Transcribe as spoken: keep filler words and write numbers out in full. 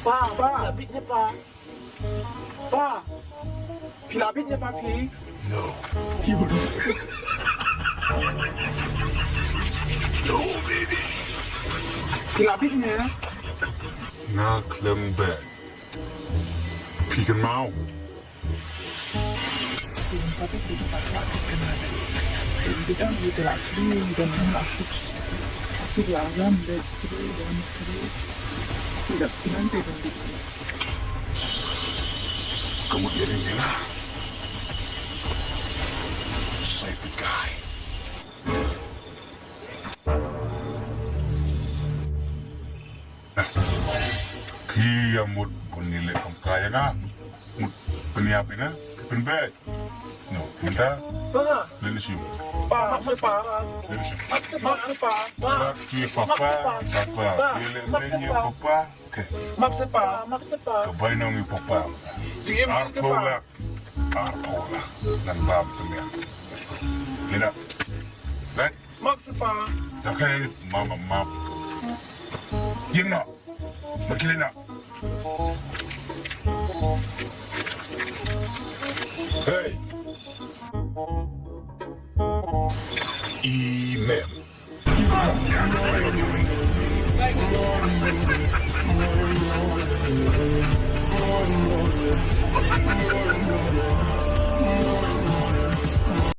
Pa, pa, pilapit ne pa. Pa, pilapit ne pa pik. No. No, baby. Pilapit ne. Nga kuhlwacng pac. Pik in mao. Kom muh enenuh. Saipit kai. Kiyac mot pun nile kom kaiyacng ah. Mut peniapina, pin pac. No, minta? Pa. Leni siu. Pa, map se pa. Leni siu. Map se pa. Map se pa. Pa, kiyac papa, papa. Kiyac le, leni papa. Okay. Map se pa. Map se pa. Kuh painungi papa. Arpola. Arpola. Ngan pam tumia. Lena. Right? Map se pa. Okay, mama, map. Yeng na. Makilena.